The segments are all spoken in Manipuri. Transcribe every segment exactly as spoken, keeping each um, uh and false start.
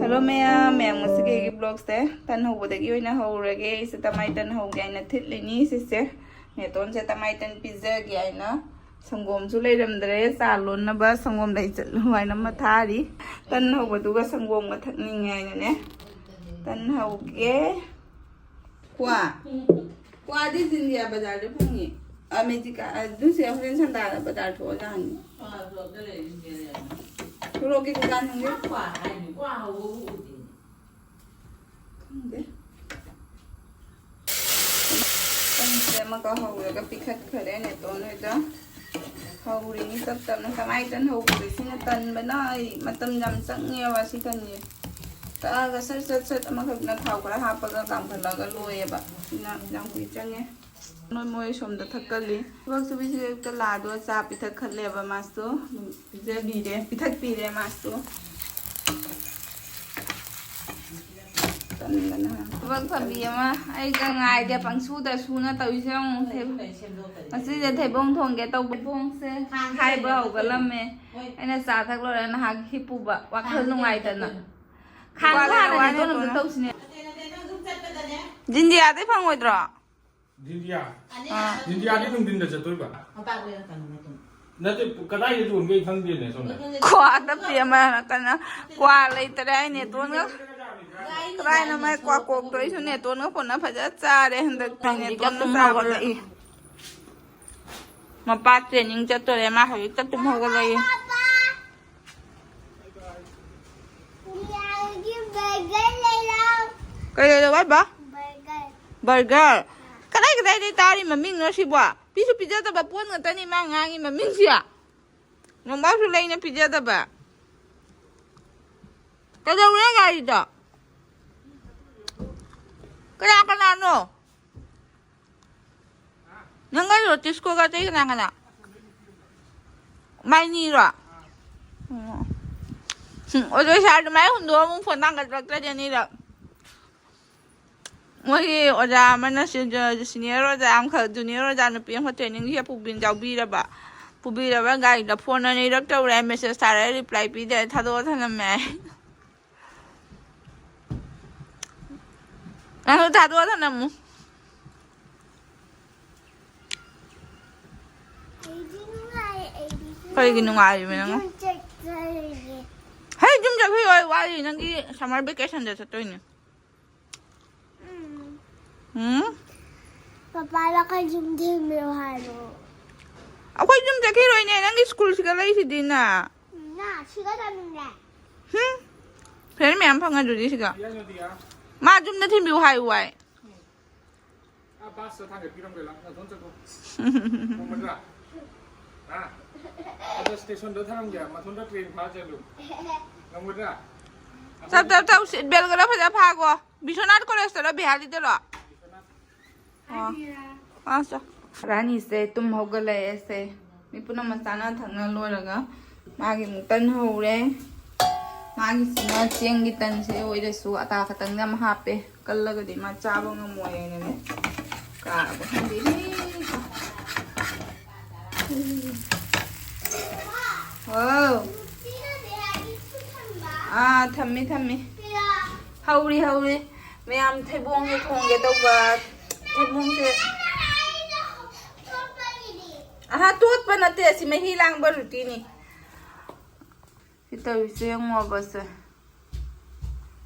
ꯍꯜꯂꯣ ꯃꯌꯥꯝ, ꯃꯌꯥꯝ ꯉꯁꯤꯒꯤ ꯑꯩꯒꯤ ꯕ꯭ꯂꯣꯛꯁꯦ ꯇꯟ ꯍꯧꯕꯗꯒꯤ ꯑꯣꯏꯅ ꯍꯧꯔꯒꯦ꯫ ꯑꯩꯁꯦ ꯇꯃꯥꯏ ꯇꯟ ꯍꯧꯒꯦ ꯍꯥꯏꯅ ꯊꯤꯠꯂꯤꯅꯤ꯫ ꯁꯤꯁꯦ ꯅꯦꯇꯣꯟꯁꯦ ꯇꯃꯥꯏ ꯇꯟ ꯄꯤꯖꯒꯦ ꯍꯥꯏꯅ, ꯁꯪꯒꯣꯝꯁꯨ ꯂꯩꯔꯝꯗ꯭ꯔꯦ ꯆꯥ ꯂꯣꯟꯅꯕ, ꯁꯪꯒꯣꯝ ꯂꯩ ꯆꯠꯂꯨ ꯍꯥꯏꯅ ꯑꯃ ꯊꯥꯔꯤ꯫ ꯇꯟ ꯍꯧꯕꯗꯨꯒ ꯁꯪꯒꯣꯝꯒ ꯊꯛꯅꯤꯡꯉꯦ ꯍꯥꯏꯅꯅꯦ꯫ ꯇꯟ ꯍꯧꯒꯦ꯫ ꯀ꯭ꯋꯥ꯫ ꯀ꯭ꯋꯥꯗꯤ ꯖꯤꯟꯗꯤꯌꯥ ꯕꯖꯥꯔꯗ ꯐꯪꯉꯤ꯫ ꯑꯃꯦꯖꯤꯀꯥ ꯑꯗꯨꯁꯦ ꯍꯣꯔꯦꯟ ꯁꯟꯗꯥ ꯕꯖꯥꯔ ꯊꯣꯛꯑꯒ ꯍꯪꯉꯤ꯫ ꯁꯣꯔꯣꯛꯀꯤ ꯗꯨꯀꯥꯟ ꯍꯪꯒꯦ꯫ ꯈꯪꯗꯦ꯫ ꯇꯟꯁꯦ ꯑꯃꯒ ꯍꯧꯔꯒ ꯄꯤꯈꯠꯈꯔꯦ ꯅꯦꯇꯣꯟ ꯍꯣꯏꯗ꯫ ꯍꯧꯔꯤꯅꯤ ꯇꯞ ꯇꯞꯅ꯫ ꯀꯃꯥꯏ ꯇꯟ ꯍꯧꯕꯁꯦ ꯁꯤꯅ ꯇꯟꯕꯅ ꯑꯩ ꯃꯇꯝ ꯌꯥꯝ ꯆꯪꯉꯦꯕ ꯁꯤ ꯇꯟꯁꯦ꯫ ꯇꯛꯑꯒ ꯁꯠ ꯁꯠ ꯁꯠ ꯑꯃꯈꯛꯅ ꯊꯥꯎ ꯈꯔ ꯍꯥꯞꯄꯒ ꯀꯥꯝꯈꯠꯂꯒ ꯂꯣꯏꯌꯦꯕ꯫ ꯁꯤꯅ ꯌꯥꯝ ꯀꯨꯏ ꯆꯪꯉꯦ꯫ ꯅꯣꯏ ꯃꯣꯏ ꯁꯣꯝꯗ ꯊꯛꯀꯜꯂꯤ꯫ ꯊꯕꯛ ꯁꯨꯕꯤꯁꯤꯗ ꯂꯥꯗꯣ ꯆꯥ ꯄꯤꯊꯛꯈꯜꯂꯦꯕ ꯃꯥꯁꯨ꯫ ꯑꯗꯨꯝ ꯄꯤꯖꯕꯤꯔꯦ, ꯄꯤꯊꯛꯄꯤꯔꯦ ꯃꯥꯁꯨ꯫ ꯇꯟꯕꯅ꯫ ꯊꯕꯛ ꯐꯕꯤ ꯑꯃ ꯑꯩꯒ ꯉꯥꯏꯗꯦ ꯄꯪꯁꯨꯗ ꯁꯨꯅ ꯇꯧꯔꯤꯁꯦ ꯌꯦꯡꯉꯨ꯫ ꯊꯩ-, ꯉꯁꯤꯁꯦ ꯊꯩꯕꯣꯡ ꯊꯣꯡꯒꯦ ꯇꯧꯕ꯫ ꯊꯩꯕꯣꯡꯁꯦ ꯈꯥꯏꯕ ꯍꯧꯒꯠꯂꯝꯃꯦ꯫ ꯑꯩꯅ ꯆꯥ ꯊꯛ ꯂꯣꯏꯔ ꯅꯍꯥꯛ ꯍꯤꯞꯄꯨꯕ ꯋꯥꯈꯜ ꯅꯨꯡꯉꯥꯏꯇꯅ꯫ ꯈꯥꯡꯗꯣ ꯍꯥꯟꯅ ꯅꯦꯇꯣꯟ ꯑꯝꯇ ꯇꯧꯁꯤꯅꯦ꯫ ꯖꯤꯟꯗꯤꯌꯥꯗꯩ ꯐꯪꯉꯣꯏꯗ꯭ꯔꯣ? ꯖꯤꯟꯗꯤꯌꯥ? ꯑꯥ꯫ ꯖꯤꯟꯗꯤꯌꯥꯗꯤ ꯅꯨꯡꯊꯤꯟꯗ ꯆꯠꯇꯣꯏꯕ? ꯅꯠꯇꯦ, ꯀꯗꯥꯏꯗ ꯌꯣꯟꯒꯦ ꯑꯩ ꯈꯪꯗꯦꯅꯦ ꯁꯣꯝꯗ꯫ ꯈ꯭ꯋꯥ ꯇꯞꯄꯤ ꯑꯃ ꯀꯟꯅ ꯀ꯭ꯋꯥ ꯂꯩꯇꯔꯦ ꯍꯥꯏ ꯅꯦꯇꯣꯟꯒ꯫ ꯀꯗꯥꯏꯅꯣ ꯃꯥꯏ ꯀ꯭ꯋꯥ ꯀꯣꯛꯇꯣꯏꯁꯨ ꯅꯦꯇꯣꯟꯒ ꯄꯨꯟꯅ ꯐꯖ ꯆꯥꯔꯦ ꯍꯟꯗꯛꯇꯤ꯫ ꯅꯦꯇꯣꯟꯒ ꯇꯨꯝ ꯆꯥꯕꯗ꯫ ꯍꯧꯒꯠꯂꯛꯏ꯫ ꯃꯄꯥ training ꯆꯠꯇꯣꯔꯦ, ꯃꯥ ꯍꯧꯖꯤꯛꯇ ꯇꯨꯝ ꯍꯧꯒꯠꯂꯛꯏ꯫ ꯀꯩ ꯂꯩꯔꯛꯑꯣ ꯍꯥꯏꯕ? Burger꯫ ꯀꯗꯥꯏ ꯀꯗꯥꯏꯗꯩ ꯇꯥꯔꯤ ꯃꯃꯤꯡꯅꯣ ꯁꯤꯕꯣ? ꯄꯤꯁꯨ ꯄꯤꯖꯗꯕ ꯄꯣꯠ ꯉꯥꯛꯇꯅꯤ ꯃꯥ ꯉꯥꯡꯉꯤ ꯃꯃꯤꯡꯁꯤ꯫ ꯅꯣꯡꯕꯥꯎꯁꯨ ꯂꯩꯅ ꯄꯤꯖꯗꯕ꯫ ꯀꯩꯗꯧꯔꯦ ꯒꯥꯔꯤꯗꯣ? ꯀꯅꯥ ꯀꯅꯥꯅꯣ? ꯅꯪꯒ ꯔꯣꯇꯤꯁꯀꯣꯒ ꯑꯇꯩ ꯀꯅꯥ ꯀꯅꯥ? ꯃꯥꯏꯅꯤꯔꯣ? ꯑꯣ꯫ ꯍꯨꯝ, ꯑꯣꯖꯥ ꯁꯥꯔ ꯑꯗꯨꯃꯥꯏꯅ ꯍꯨꯟꯗꯣꯛꯑ ꯑꯃꯨꯛ ꯐꯣꯟ ꯊꯥꯡꯒꯠꯂꯛꯇ꯭ꯔꯗꯤ ꯑꯅꯤꯔꯛ꯫ ꯃꯣꯏꯒꯤ ꯑꯣꯖꯥ ꯑꯃꯅ ꯁꯤ-, ꯖ-, senior ꯑꯣꯖꯥ ꯑꯃꯈꯛ, junior ꯑꯣꯖꯥ ꯅꯨꯄꯤ ꯑꯃꯈꯛ trainingꯒꯤ ꯄꯨꯕꯤ-, ꯌꯥꯎꯕꯤꯔꯕ꯫ ꯄꯨꯕꯤꯔꯕ ꯒꯥꯔꯤꯗ ꯐꯣꯟ ꯑꯅꯤꯔꯛ ꯇꯧꯔꯦ, message ꯊꯥꯔꯛꯑꯦ, reply ꯄꯤꯗꯦ, ꯊꯥꯗꯣꯛꯑ ꯊꯅꯝꯃꯦ꯫ ꯅꯪꯁꯨ ꯊꯥꯗꯣꯛꯑ ꯊꯅꯝꯃꯨ꯫ ꯑꯩꯗꯤ ꯅꯨꯡꯉꯥꯏ ꯑꯩꯗꯤ ꯀꯔꯤꯒꯤ ꯅꯨꯡꯉꯥꯏꯔꯤꯕ ꯅꯪ? ꯌꯨꯝ ꯆꯠꯆꯔꯒꯦ꯫ ꯍꯦ, ꯌꯨꯝ ꯆꯠꯈꯤꯔꯣꯏ, ꯋꯥꯠꯂꯤ꯫ ꯅꯪꯒꯤ summer vacation ꯗ ꯆꯠꯇꯣꯏꯅꯦ꯫ ꯎꯝ꯫ ꯎꯝ? ꯄꯄꯥꯗ ꯈꯔ ꯌꯨꯝ ꯊꯤꯟꯕꯤꯌꯨ ꯍꯥꯏꯔꯣ꯫ ꯑꯩꯈꯣꯏ ꯌꯨꯝ ꯆꯠꯈꯤꯔꯣꯏꯅꯦ, ꯅꯪꯒꯤ school ꯁꯤꯒ ꯂꯩꯁꯤꯗꯤꯅ꯫ ꯎꯝ, ꯅ ꯁꯤꯒ ꯆꯠꯅꯤꯡꯗꯦ꯫ ꯍꯨꯝ? Friend ꯃꯌꯥꯝ ꯐꯪꯉꯗꯨꯗꯤ ꯁꯤꯒ꯫ ꯃꯥ ꯌꯨꯝꯗ ꯊꯤꯟꯕꯤꯌꯨ ꯍꯥꯏꯌꯨ ꯍꯥꯏ꯫ ꯑꯥ, ꯕꯁꯇ ꯊꯥꯡꯒꯠꯄꯤꯔꯝꯒꯦ ꯂꯥꯎ, ꯅꯥꯊꯣꯟ ꯆꯠꯈꯣ꯫ ꯉꯝꯒꯗ꯭ꯔꯥ? ꯍꯥ? ꯑꯗꯣ ꯁ꯭ꯇꯦꯁꯟꯗ ꯊꯝꯃꯝꯒꯦ, ꯃꯊꯣꯟꯗ ꯇ꯭ꯔꯦꯟ ꯐꯥ ꯆꯠꯂꯨ꯫ ꯉꯝꯒꯗ꯭ꯔꯥ? ꯆꯞ ꯆꯞ ꯆꯞ, seat belt ꯒꯗꯣ ꯐꯖ ꯐꯥꯒꯣ꯫ ꯕꯤꯁ꯭ꯋꯥꯅꯥꯊ ꯀꯣꯂꯦꯖꯇꯔꯣ, ꯕꯤꯍꯥꯔꯤꯗꯔꯣ? ꯑꯣ꯫ ꯑꯥ, ꯆꯣ꯫ ꯔꯥꯅꯤꯁꯦ ꯇꯨꯝ ꯍꯧꯒꯠꯂꯛꯑꯦ ꯁꯦ꯫ ꯃꯤ ꯄꯨꯝꯅꯃꯛ ꯆꯥꯅ ꯊꯛꯅ ꯂꯣꯏꯔꯒ ꯃꯥꯒꯤ ꯑꯃꯨꯛ ꯇꯟ ꯍꯧꯔꯦ꯫ ꯃꯥꯒꯤꯁꯤꯅ ꯆꯦꯡꯒꯤ ꯇꯟꯁꯦ ꯑꯣꯏꯔꯁꯨ ꯑꯇꯥ ꯈꯛꯇꯪꯗꯤ ꯌꯥꯝ ꯍꯥꯞꯄꯦ꯫ ꯀꯜꯂꯒꯗꯤ ꯃꯥ ꯆꯥꯕ ꯉꯝꯃꯣꯏꯅꯅꯦ꯫ ꯀꯥꯕ ꯈꯪꯗꯦ꯫ ꯋꯥꯎ꯫ ꯑꯥ, ꯊꯝꯃꯤ, ꯊꯝꯃꯤ꯫ ꯍꯧꯔꯤ, ꯍꯧꯔꯤ꯫ ꯃꯌꯥꯝ ꯊꯩꯕꯣꯡꯁꯦ ꯊꯣꯡꯒꯦ ꯇꯧꯕ꯫ ꯊꯩꯕꯣꯡꯁꯦ꯫ ꯑꯍꯥ, ꯇꯣꯠꯄ ꯅꯠꯇꯦ, ꯑꯁꯤ ꯃꯍꯤ ꯂꯥꯡꯕ ꯔꯨꯇꯤꯅꯤ꯫ ꯁꯤ ꯇꯧꯔꯤꯁꯦ ꯌꯦꯡꯉꯣꯕꯁꯦ꯫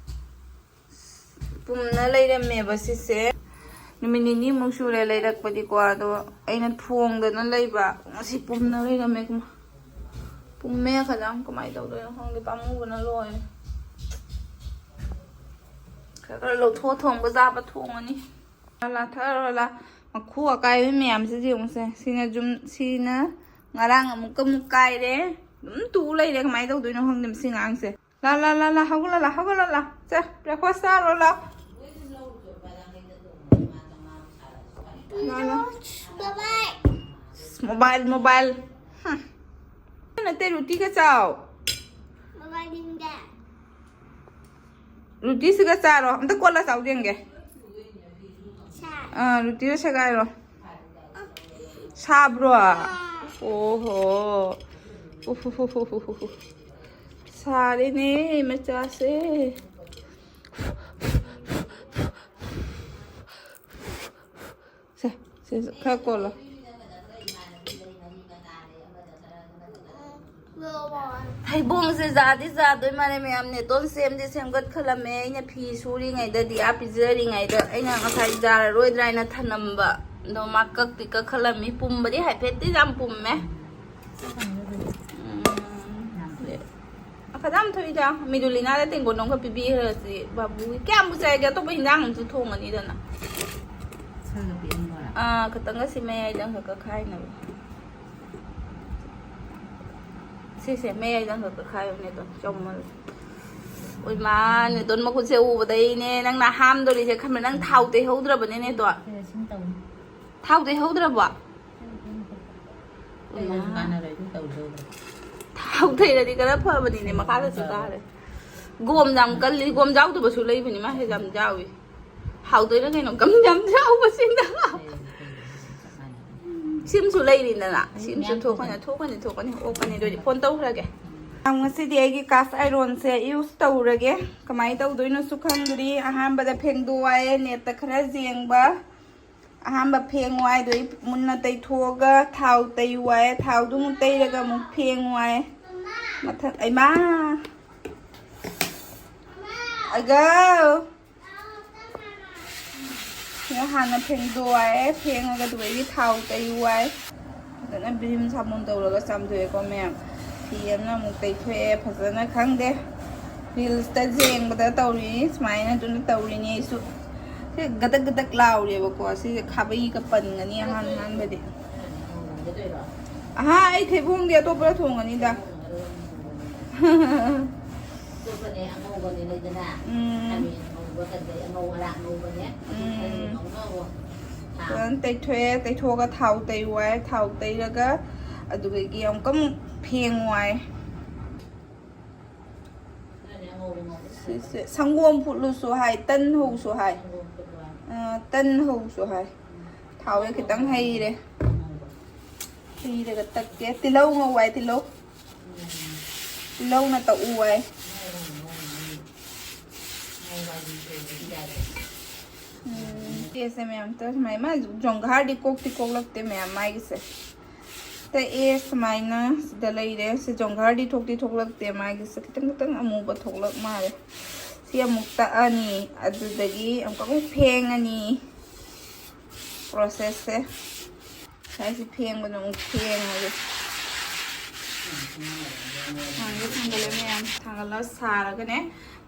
ꯄꯨꯝꯅ ꯂꯩꯔꯝꯃꯦꯕ ꯁꯤꯁꯦ꯫ ꯅꯨꯃꯤꯠ ꯅꯤꯅꯤꯃꯨꯛ ꯁꯨꯔꯦ ꯂꯩꯔꯛꯄꯗꯤꯀꯣ, ꯑꯗꯣ ꯑꯩꯅ ꯊꯣꯡꯗꯅ ꯂꯩꯕ꯫ ꯉꯁꯤ ꯄꯨꯝꯅ ꯂꯩꯔꯝꯃꯦ꯫ ꯄꯨꯝꯃꯦ ꯈꯖꯥꯡ ꯀꯃꯥꯏꯅ ꯇꯧꯗꯣꯏꯅꯣ ꯈꯪꯗꯦ, ꯄꯥꯝꯃꯨꯕꯅ ꯂꯣꯏꯔꯦ꯫ ꯈꯔ ꯈꯔ ꯂꯧꯊꯣꯛꯑ ꯊꯣꯡꯕ ꯌꯥꯕ ꯊꯣꯡꯉꯅꯤ꯫ ꯂꯥ, ꯊꯛꯑꯔꯣꯏ ꯂꯥ꯫ ꯃꯈꯨ ꯑꯀꯥꯏꯕ ꯃꯌꯥꯝꯁꯤꯗꯤ ꯌꯦꯡꯉꯨꯁꯦ꯫ ꯁꯤꯅ ꯖꯨꯝ-, ꯁꯤꯅ ꯉꯔꯥꯡ ꯑꯃꯨꯛꯀ ꯑꯃꯨꯛ ꯀꯥꯏꯔꯦ꯫ ꯑꯗꯨꯝ ꯇꯨ ꯂꯩꯔꯦ꯫ ꯀꯃꯥꯏꯅ ꯇꯧꯗꯣꯏꯅꯣ ꯈꯪꯗꯦ ꯃꯁꯤ ꯑꯉꯥꯡꯁꯦ꯫ ꯂꯥ, ꯂꯥ, ꯂꯥ, ꯂꯥ, ꯍꯧꯒꯠꯂꯣ ꯂꯥ, ꯍꯧꯒꯠꯂꯣ ꯂꯥ꯫ ꯁꯦ, breakfast ꯆꯥꯔꯣ ꯂꯥ꯫ ꯂꯥ, ꯂꯥ꯫ ꯕꯕꯥꯏ꯫ Mobile, mobile. ꯍꯝ꯫ ꯅꯠꯇꯦ, ꯔꯨꯇꯤꯒ ꯆꯥꯎ꯫ ꯕꯕꯥꯏ ꯅꯤꯡꯗꯦ꯫ ꯔꯨꯇꯤꯁꯤꯒ ꯆꯥꯔꯣ꯫ ꯑꯝꯇ ꯀꯣꯠꯂ ꯆꯥꯎ ꯌꯦꯡꯒꯦ꯫ ꯁꯥ꯫ ꯑꯥ, ꯔꯨꯇꯤꯗꯣ ꯁꯦꯒꯥꯏꯔꯣ꯫ ꯁꯥꯕ꯭ꯔꯣ? ꯑꯣꯍꯣ꯫ ꯎꯐ, ꯎꯐ, ꯎꯐ, ꯎꯐ, ꯎꯐ, ꯎꯐ꯫ ꯁꯥꯔꯦꯅꯦ ꯃꯆꯥꯁꯦ꯫ ꯁꯤꯁꯨ ꯈꯔ ꯀꯣꯜꯂꯣ꯫ ꯍꯩꯕꯣꯡꯁꯦ ꯖꯥꯗꯤ ꯖꯥꯗꯣꯏ ꯃꯥꯜꯂꯦ ꯃꯌꯥꯝ꯫ ꯅꯦꯇꯣꯟ ꯁꯦꯝꯗꯤ ꯁꯦꯝꯒꯠꯈꯠꯂꯝꯃꯦ꯫ ꯑꯩꯅ ꯐꯤ ꯁꯨꯔꯤꯉꯩꯗꯗꯤ, ꯑꯥ ꯄꯤꯖꯔꯤꯉꯩꯗ ꯑꯩꯅ ꯉꯁꯥꯏ ꯖꯥꯔꯔꯣꯏꯗ꯭ꯔꯥ ꯍꯥꯏꯅ ꯊꯅꯝꯕ꯫ ꯑꯗꯣ ꯃꯥ ꯀꯛꯇꯤ ꯀꯛꯈꯠꯂꯝꯃꯤ꯫ ꯄꯨꯝꯕꯗꯤ ꯍꯥꯏꯐꯦꯠꯇꯤ ꯌꯥꯝ ꯄꯨꯝꯃꯦ꯫ ꯎꯝ꯫ ꯈꯗꯥꯝ ꯊꯣꯛꯏꯗ꯫ ꯃꯤꯗꯨꯂꯤꯅꯥꯗ ꯇꯦꯡꯀꯣꯠ ꯑꯃꯈꯛ ꯄꯤꯕꯤꯈ꯭ꯔꯁꯤ ꯕꯥꯕꯨꯒꯤ꯫ ꯀꯌꯥꯝꯕꯨ ꯆꯥꯏꯒꯦ? ꯑꯇꯣꯞꯄ ꯍꯤꯟꯖꯥꯡ ꯑꯃꯁꯨ ꯊꯣꯡꯉꯅꯤꯗꯅ꯫ ꯁꯥꯒ ꯄꯤꯔꯝꯃꯣꯔꯥ? ꯑꯥ, ꯈꯇꯪꯒ ꯁꯤ ꯃꯌꯥꯏꯗ ꯑꯃꯈꯛ ꯀꯛꯈꯥꯏꯅꯕ꯫ ꯁꯤꯁꯦ ꯃꯌꯥꯏꯗ ꯑꯃꯈꯛ ꯀꯛꯈꯥꯏꯌꯨꯅꯦ ꯑꯗꯣ, ꯆꯥꯎꯃꯜꯂꯦ꯫ ꯎꯏꯃꯥ, ꯅꯦꯇꯣꯟ ꯃꯈꯨꯠꯁꯦ ꯎꯕꯗꯩꯅꯦ ꯅꯪꯅ ꯍꯥꯝꯗꯣꯔꯤꯁꯦ ꯈꯟꯕ꯫ ꯅꯪ ꯊꯥꯎ ꯇꯩꯍꯧꯗ꯭ꯔꯕꯅꯤꯅꯦ ꯑꯗꯣ꯫ ꯁꯤ ꯇꯧꯅꯤ꯫ ꯊꯥꯎ ꯇꯩꯍꯧꯗ꯭ꯔꯕꯣ? ꯀꯩꯅꯣꯁꯨ ꯀꯥꯟꯅꯔꯣꯏ, ꯑꯗꯨ ꯇꯧꯗꯧꯕ꯫ ꯊꯥꯎ ꯇꯩꯔꯗꯤ ꯈꯔ ꯐꯕꯅꯤꯅꯦ, ꯃꯈꯥꯗꯁꯨ ꯀꯥꯔꯦ꯫ ꯒꯣꯝ ꯌꯥꯝ ꯀꯜꯂꯤ, ꯒꯣꯝ ꯌꯥꯎꯗꯕꯁꯨ ꯂꯩꯕꯅꯤ, ꯃꯥ ꯍꯦꯛ ꯌꯥꯝ ꯌꯥꯎꯏ꯫ ꯍꯥꯎꯗꯣꯏꯔꯥ ꯀꯩꯅꯣ, ꯒꯝ ꯌꯥꯝ ꯌꯥꯎꯕꯁꯤꯅ꯫ ꯁꯤꯝꯁꯨ ꯂꯩꯔꯤꯗꯅ, ꯁꯤꯝꯁꯨ ꯊꯣꯛꯀꯅꯤ, ꯊꯣꯛꯀꯅꯤ, ꯊꯣꯛꯀꯅꯤ, ꯑꯣꯛꯀꯅꯤ꯫ ꯑꯗꯨꯗꯤ ꯐꯣꯟ ꯇꯧꯈ꯭ꯔꯒꯦ꯫ ꯉꯁꯤꯗꯤ ꯑꯩꯒꯤ ꯀꯥꯁ ꯑꯥꯏꯔꯣꯟꯁꯦ ꯌꯨꯁ ꯇꯧꯔꯒꯦ꯫ ꯀꯃꯥꯏꯅ ꯇꯧꯗꯣꯏꯅꯣꯁꯨ ꯈꯪꯗ꯭ꯔꯤ꯫ ꯑꯍꯥꯟꯕꯗ ꯐꯦꯡꯗꯣꯛ ꯋꯥꯏꯌꯦ, ꯅꯦꯠꯇ ꯈꯔ ꯌꯦꯡꯕ꯫ ꯑꯍꯥꯟꯕ ꯐꯦꯡ ꯋꯥꯏꯗꯣ ꯑꯩ ꯃꯨꯟꯅ ꯇꯩꯊꯣꯛꯑꯒ ꯊꯥꯎ ꯇꯩ ꯋꯥꯏ꯫ ꯊꯥꯎꯗꯨ ꯑꯃꯨꯛ ꯇꯩꯔꯒ ꯑꯃꯨꯛ ꯐꯦꯡ ꯋꯥꯏ꯫ ꯃꯊꯛ, ꯑꯩꯃꯥ! ꯑꯒꯧ! ꯁꯤꯗ ꯍꯥꯟꯅ ꯐꯦꯡꯗꯣꯛ ꯋꯥꯏ꯫ ꯐꯦꯡꯉꯒ ꯑꯗꯨꯗꯒꯤ ꯊꯥꯎ ꯇꯩ ꯋꯥꯏ꯫ ꯐꯖꯅ ꯚꯤꯝ ꯁꯥꯄꯣꯟ ꯇꯧꯔꯒ ꯆꯥꯝꯊꯣꯛꯑꯦꯀꯣ ꯃꯌꯥꯝ꯫ ꯐꯤ ꯑꯃꯅ ꯑꯃꯨꯛ ꯇꯩꯊꯣꯛꯑꯦ꯫ ꯐꯖꯅ ꯈꯪꯗꯦ꯫ ꯔꯤꯜꯁꯇ ꯌꯦꯡꯕꯗ ꯇꯧꯔꯤꯅꯤ ꯁꯨꯃꯥꯏꯅ, ꯑꯗꯨꯅ ꯇꯧꯔꯤꯅꯤ ꯑꯩꯁꯨ꯫ ꯁꯤ ꯒꯗꯛ ꯒꯗꯛ ꯂꯥꯎꯔꯦꯕꯀꯣ꯫ ꯁꯤꯁꯦ ꯈꯥꯕꯩꯒ ꯄꯟꯒꯅꯤ ꯑꯍꯥꯟ ꯑꯍꯥꯟꯕꯗꯤ꯫ ꯑꯍꯥ, ꯑꯩ ꯊꯩꯕꯣꯡꯗꯤ ꯑꯇꯣꯞꯄꯗ ꯊꯣꯡꯒꯅꯤꯗ꯫ ꯑꯇꯣꯞꯄꯅꯦ, ꯑꯉꯧꯕꯅꯦ ꯂꯩꯗꯅ꯫ ꯎꯝ꯫ ꯈꯥꯃꯦꯟ ꯑꯉꯧꯕ, ꯀꯩꯀꯩ ꯑꯉꯧ ꯑꯔꯥꯛ ꯉꯧꯕꯅꯦ꯫ ꯎꯝ꯫ ꯈꯔ ꯉꯧꯅꯧꯑꯣ꯫ ꯊꯥꯎ꯫ ꯐꯖꯅ ꯇꯩꯊꯣꯛꯑꯦ, ꯇꯩꯊꯣꯛꯑꯒ ꯊꯥꯎ ꯇꯩ ꯋꯥꯏ, ꯊꯥꯎ ꯇꯩꯔꯒ ꯑꯗꯨꯗꯒꯤ ꯑꯃꯨꯛꯀ ꯑꯃꯨꯛ ꯐꯦꯡ ꯋꯥꯏ꯫ ꯈꯔꯅꯦ ꯑꯉꯧꯕ ꯉꯧꯕ꯫ ꯁꯤꯁꯦ ꯁꯪꯒꯣꯝ ꯐꯨꯠꯂꯨꯁꯨ ꯍꯥꯏ, ꯇꯟ ꯍꯧꯁꯨ ꯍꯥꯏ꯫ ꯁꯪꯒꯣꯝ ꯐꯨꯠꯂꯣ ꯍꯥꯏ꯫ ꯑ, ꯇꯟ ꯍꯧꯁꯨ ꯍꯥꯏ꯫ ꯎꯝ꯫ ꯊꯥꯎꯁꯦ ꯈꯤꯇꯪ ꯍꯩꯔꯦ꯫ ꯑꯉꯧꯕ꯫ ꯍꯩꯔꯒ ꯇꯛꯀꯦ꯫ ꯇꯤꯜꯍꯧ ꯉꯧ ꯍꯥꯏ, ꯇꯤꯜꯍꯧ꯫ ꯇꯤꯜꯍꯧꯅ ꯇꯛꯎ ꯍꯥꯏ꯫ ꯉꯧ, ꯉꯧ, ꯉꯧ, ꯉꯧ꯫ ꯉꯧ ꯍꯥꯏꯗꯤ ꯀꯩꯅꯣ ꯍꯥꯏꯁꯦ? ꯎꯝ, ꯇꯦꯁꯦ ꯃꯌꯥꯝ ꯇ ꯁꯨꯃꯥꯏꯅ ꯃꯥ ꯖꯣꯡꯒꯥꯔꯗꯤ ꯀꯣꯛꯇꯤ ꯀꯣꯛꯂꯛꯇꯦ ꯃꯌꯥꯝ ꯃꯥꯒꯤꯁꯦ꯫ ꯇꯛꯑꯦ ꯁꯨꯃꯥꯏꯅ ꯁꯤꯗ ꯂꯩꯔꯦ꯫ ꯁꯤ ꯖꯣꯡꯒꯥꯔꯗꯤ ꯊꯣꯛꯇꯤ ꯊꯣꯛꯂꯛꯇꯦ ꯃꯥꯒꯤꯁꯦ꯫ ꯈꯤꯇꯪ ꯈꯤꯇꯪ ꯑꯃꯨꯕ ꯊꯣꯛꯂꯛ ꯃꯥꯜꯂꯦ꯫ ꯁꯤ ꯑꯃꯨꯛ ꯇꯛꯑꯅꯤ꯫ ꯑꯗꯨꯗꯒꯤ ꯑꯃꯨꯛꯀ ꯑꯃꯨꯛ ꯐꯦꯡꯉꯅꯤ꯫ ꯄ꯭ꯔꯣꯁꯦꯁꯁꯦ ꯉꯁꯥꯏꯁꯦ ꯐꯦꯡꯕꯗ ꯑꯃꯨꯛ ꯐꯦꯡꯉꯒꯦ꯫ ꯊꯥꯡꯒꯠꯂꯦ ꯃꯌꯥꯝ꯫ ꯊꯥꯡꯒꯠꯂꯒ ꯁꯥꯔꯒꯅꯦ꯫